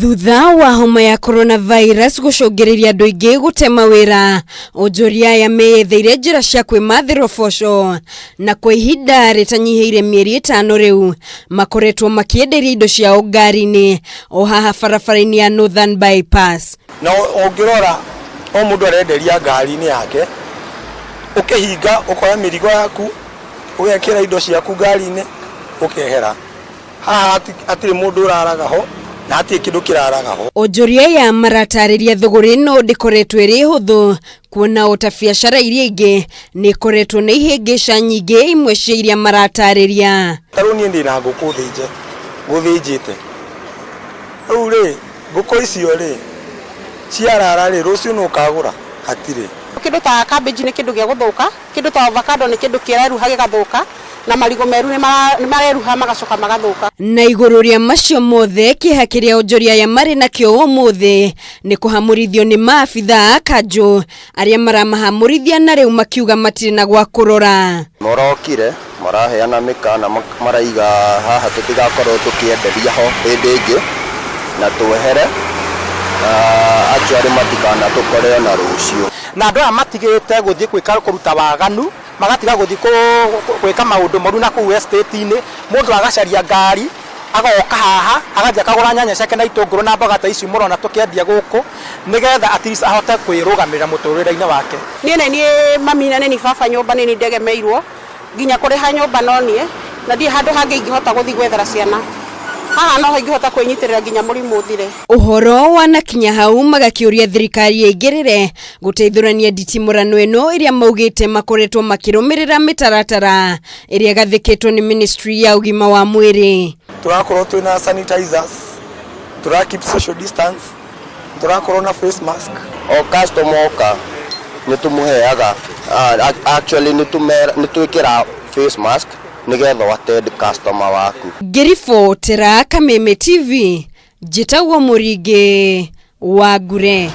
Thutha wa homa ya coronavirus gũcũngĩrĩria andũ aingĩ gũte mawĩra, onjoria aya meyetheire njĩra cia kwĩmathĩra ũboco na kwa ihinda rĩtanyihĩire mĩeri ĩtano rĩu makoretwo makĩenderia indo ciao ngari-inĩ o haha barabara-inĩ ya Northern Bypass. Na ũngĩrora o mũndũ arenderia ngari-inĩ yake, ũkĩhinga ũkoya mĩrigo yaku ũgekĩra indo ciaku ngari-inĩ ũkehera. Haha hatirĩ mũndũ ũraraga ho na hatirĩ kĩndũ kĩraraga ho. Onjoria aya maratarĩria thũgũrĩ ĩno ndĩkoretwo ĩrĩ hũthũ kuona o ta biacara iria ingĩ nĩ ĩkoretwo na ihĩngĩca nyingĩ imwe cia iria maratarĩria. Ta rĩu niĩ ndĩna ngũkũ thĩnje gũthĩnjĩte, rĩu rĩ ngũkũ icio rĩ ciarara rĩ rũciũ nũ ũkagũra? Hatirĩ. Kĩndũ ta cabbage nĩ kĩndũ gĩa gũthũka, kĩndũ ta avocado nĩ kĩndũ kĩreruha gĩgathũka, na marigũ meru nĩ mareruha magacoka magathũka. Na igũrũ rĩa macio mothe kĩeha kĩrĩa onjoria aya marĩ nakĩo ũmũthĩ nĩ kũhamũrithio nĩ maabitha a kanjũ arĩa maramahamũrithia na rĩu makiuga matirĩ na gwa kũrora. Marokire maraheana mĩkana maraiga haha tũtigakorwo tũkĩenderia ho hĩndĩ ĩngĩ na twehere na actually matikanatũkore ona rũciũ. Na andũ aya matigĩte gũthiĩ gwĩka kũruta waganu, magatiga gũthiĩ gwĩka maũndũ moru na kũu estate-inĩ, mũndũ agacaria ngari, agoka haha, agathiĩ akagũra nyanya ciake na itũngũrũ na mboga ta ici mũrona tũkĩendia gũkũ, nĩgetha at least ahote kwĩrũgamĩrĩra mũtũrĩre-inĩ wake. Niĩ nĩ niĩ mami na nĩ niĩ baba nyũmba nĩ niĩ ndegemeirwo, nginya kũrĩha nyũmba no niĩ, na ndirĩ handũ hangĩ ingĩhota gũthiĩ gwethera ciana. Haha noho ingĩhota kwĩnyitĩrĩra nginya mũrimũ ũthire. Ũhoro wanakinya hau magakĩũria thirikari ĩingĩrĩre gũteithũrania nditimũrano ĩno ĩrĩa maugĩte makoretwo makĩrũmĩrĩra mĩtaratara ĩrĩa ĩgathĩkĩtwo nĩ ministry ya ũgima wa mwĩrĩ. Tũrakorwo twĩna sanitizers, tũra keep social distance, tũrakorwo na face mask. O customer oka nĩ tũmũheaga, actually nĩ twĩkĩra face mask nĩgetha attend customer waku. Ngĩribotera Kameme TV, njĩtagwo Mũringĩ wa Ngure.